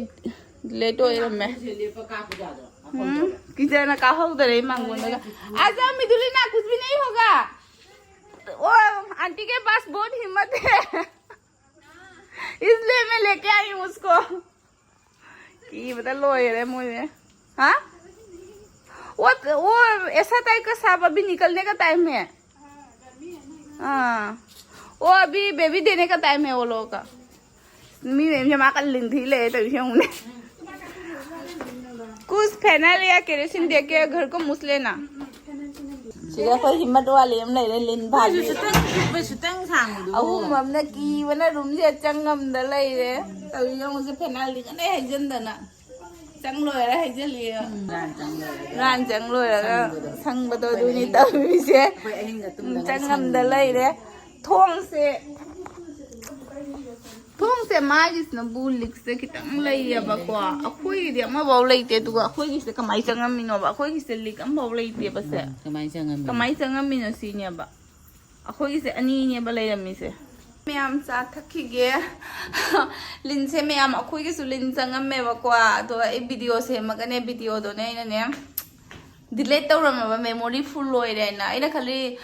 ꯗꯤꯂꯦꯠ ꯑꯣꯏꯔꯝꯃꯦ꯫ ꯎꯝ, ꯀꯤꯖꯅ ꯀꯥꯍꯧꯗꯔꯦ ꯃꯥꯡꯒꯣꯟꯗꯒ꯫ आजा मिदुलिना, कुछ भी नहीं होगा। वो आंटी के पास बहुत हिम्मत है, इसलिए मैं लेके आई हूँ उसको। ꯀꯤꯕꯗ ꯂꯣꯏꯔꯦ ꯃꯣꯏꯁꯦ꯫ हाँ? वो, वो ऐसा टाइप का सांप अभी निकलने का टाइम है। हाँ, वो अभी बेबी देने का टाइम है वो लोगों का। ꯃꯤ ꯃꯌꯥꯝꯁꯦ ꯃꯥ ꯀꯟ ꯂꯤꯟ ꯊꯤ ꯂꯩꯔꯦ ꯇꯧꯔꯤꯁꯦ ꯌꯦꯡꯉꯨꯅꯦ꯫ कुछ फेनाइल या केरोसिन देके घर को मूस लेना। ꯁꯤꯗ ꯑꯩꯈꯣꯏ ꯍꯤꯝꯃꯠ ꯋꯥꯂꯤ ꯑꯃ ꯂꯩꯔꯦ, ꯂꯤꯟ ꯐꯥꯕꯤ꯫ ꯁꯨꯇꯪ ꯁꯨꯇꯪ ꯁꯥꯡꯕꯗꯨ꯫ ꯑꯍꯨꯝ ꯑꯃꯅ ꯀꯤꯕꯅ ꯔꯨꯝꯁꯦ ꯆꯪ ꯉꯝꯗ ꯂꯩꯔꯦ꯫ ꯇꯧꯔꯤ ꯌꯦꯡꯉꯨꯁꯦ, ꯐꯦꯅꯥꯜꯗꯤ ꯀꯟꯅ ꯍꯩꯖꯤꯟꯗꯅ꯫ ꯆꯪ ꯂꯣꯏꯔꯦ ꯍꯩꯖꯤꯜꯂꯤ꯫ ꯔꯥꯟ ꯆꯪ ꯂꯣꯏꯔꯒ꯫ ꯔꯥꯟ ꯆꯪ ꯂꯣꯏꯔꯒ ꯁꯪꯕꯗꯣ꯫ ꯁꯪꯕꯗꯣ ꯑꯗꯨꯅꯤ ꯇꯧꯔꯤꯁꯦ꯫ ꯑꯩꯈꯣꯏ ꯑꯍꯤꯡꯗ ꯇꯨꯝꯗꯅ ꯆꯪ ꯉꯝꯗ ꯂꯩꯔꯦ꯫ ꯊꯣꯡꯁꯦ, ꯊꯣꯡꯁꯦ ꯃꯥꯒꯤꯁꯤꯅꯕꯨ ꯂꯤꯛꯁꯦ ꯈꯤꯇꯪ ꯂꯩꯌꯦꯕꯀꯣ꯫ ꯑꯩꯈꯣꯏꯒꯤꯗꯤ ꯑꯃꯐꯥꯎ ꯂꯩꯇꯦ꯫ ꯑꯗꯨꯒ ꯑꯩꯈꯣꯏꯒꯤꯁꯦ ꯀꯃꯥꯏꯅ ꯆꯪꯉꯝꯃꯤꯅꯣꯕ? ꯑꯩꯈꯣꯏꯒꯤꯁꯦ ꯂꯤꯛ ꯑꯃꯐꯥꯎ ꯂꯩꯇꯦꯕꯁꯦ꯫ ꯀꯃꯥꯏꯅ ꯆꯪꯉꯝꯃꯤꯅꯣ? ꯀꯃꯥꯏꯅ ꯆꯪꯉꯝꯃꯤꯅꯣ ꯁꯤꯅꯦꯕ꯫ ꯑꯩꯈꯣꯏꯒꯤꯁꯦ ꯑꯅꯤꯅꯦꯕ ꯂꯩꯔꯝꯃꯤꯁꯦ꯫ ꯃꯌꯥꯝ ꯆꯥ ꯊꯛꯈꯤꯒꯦ꯫ ꯂꯤꯟꯁꯦ ꯃꯌꯥꯝ, ꯑꯩꯈꯣꯏꯒꯤꯁꯨ ꯂꯤꯟ ꯆꯪꯉꯝꯃꯦꯕꯀꯣ꯫ ꯑꯗꯣ ꯑꯩ ꯚꯤꯗꯤꯑꯣ ꯁꯦꯝꯃꯒꯅꯦ, ꯚꯤꯗꯤꯑꯣꯗꯣꯅꯦ ꯑꯩꯅꯅꯦ ꯗꯤꯂꯦꯠ ꯇꯧꯔꯝꯃꯕ, ꯃꯦꯃꯣꯔꯤ ꯐꯨꯜ ꯑꯣꯏꯔꯦ ꯍꯥꯏꯅ꯫ ꯑꯩꯅ ꯈꯜꯂꯤ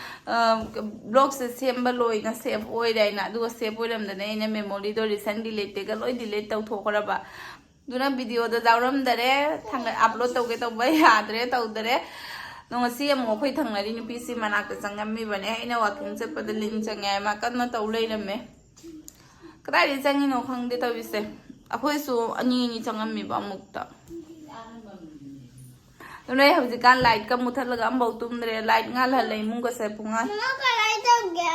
ꯕ꯭ꯂꯣꯛꯁꯦ ꯁꯦꯝꯕ ꯂꯣꯏꯅ ꯁꯦꯞ ꯑꯣꯏꯔꯦ ꯍꯥꯏꯅ꯫ ꯑꯗꯨꯒ ꯁꯦꯞ ꯑꯣꯏꯔꯝꯗꯅ ꯑꯩꯅ ꯃꯦꯃꯣꯔꯤꯗꯣ ꯔꯤꯁꯦꯟ ꯗꯤꯂꯦꯠꯇꯒ ꯂꯣꯏ ꯗꯤꯂꯦꯠ ꯇꯧꯊꯣꯛꯈ꯭ꯔꯕ꯫ ꯑꯗꯨꯅ ꯚꯤꯗꯤꯑꯣꯗ ꯌꯥꯎꯔꯝꯗꯔꯦ, ꯊꯥꯡꯒꯠ ꯑꯞꯂꯣꯗ ꯇꯧꯒꯦ ꯇꯧꯕ ꯌꯥꯗ꯭ꯔꯦ, ꯇꯧꯗꯔꯦ꯫ ꯑꯗꯣ ꯉꯁꯤ ꯑꯃꯨꯛ ꯑꯩꯈꯣꯏ ꯊꯪꯅꯔꯤ ꯅꯨꯄꯤꯁꯤ ꯃꯅꯥꯛꯇ ꯆꯪꯉꯝꯃꯤꯕꯅꯦ꯫ ꯑꯩꯅ ꯋꯥꯀꯤꯡ ꯆꯠꯄꯗ ꯂꯤꯟ ꯆꯪꯉꯦ ꯍꯥꯏ ꯃꯥ ꯀꯟꯅ ꯇꯧ ꯂꯩꯔꯝꯃꯦ꯫ ꯀꯗꯥꯏꯗ ꯆꯪꯉꯤꯅꯣ ꯈꯪꯗꯦ ꯇꯧꯔꯤꯁꯦ꯫ ꯑꯩꯈꯣꯏꯁꯨ ꯑꯅꯤ ꯑꯅꯤ ꯆꯪꯉꯝꯃꯤꯕ ꯑꯃꯨꯛꯇ꯫ ꯑꯗꯨꯅ ꯑꯩ ꯍꯧꯖꯤꯛꯀꯥꯟ ꯂꯥꯏꯠꯀ ꯃꯨꯊꯠꯂꯒ ꯑꯃꯐꯥꯎ ꯇꯨꯝꯗ꯭ꯔꯦ꯫ ꯂꯥꯏꯠ ꯉꯥꯜꯍꯜꯂꯦ ꯏꯃꯨꯡꯒꯁꯦ ꯄꯨꯡꯉꯥꯟ꯫ ꯃꯃꯥ ꯀꯃꯥꯏ ꯇꯧꯒꯦ?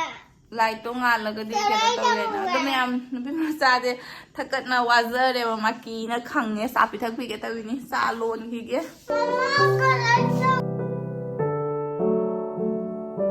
ꯂꯥꯏꯠꯇꯣ ꯉꯥꯜꯂꯒꯗꯤ ꯀꯩꯅꯣ ꯇꯧꯔꯦꯅ꯫ ꯑꯗꯣ ꯃꯌꯥꯝ ꯅꯨꯄꯤ ꯃꯆꯥꯁꯦ ꯊꯛꯀꯠꯅ ꯋꯥꯖꯔꯦꯕ, ꯃꯥꯀꯤꯅ ꯈꯪꯉꯦ꯫ ꯆꯥ ꯄꯤꯊꯛꯄꯤꯒꯦ ꯇꯧꯔꯤꯅꯤ, ꯆꯥ ꯂꯣꯟꯈꯤꯒꯦ꯫ ꯃꯃꯥ ꯀꯃꯥꯏ ꯇꯧꯒꯦ?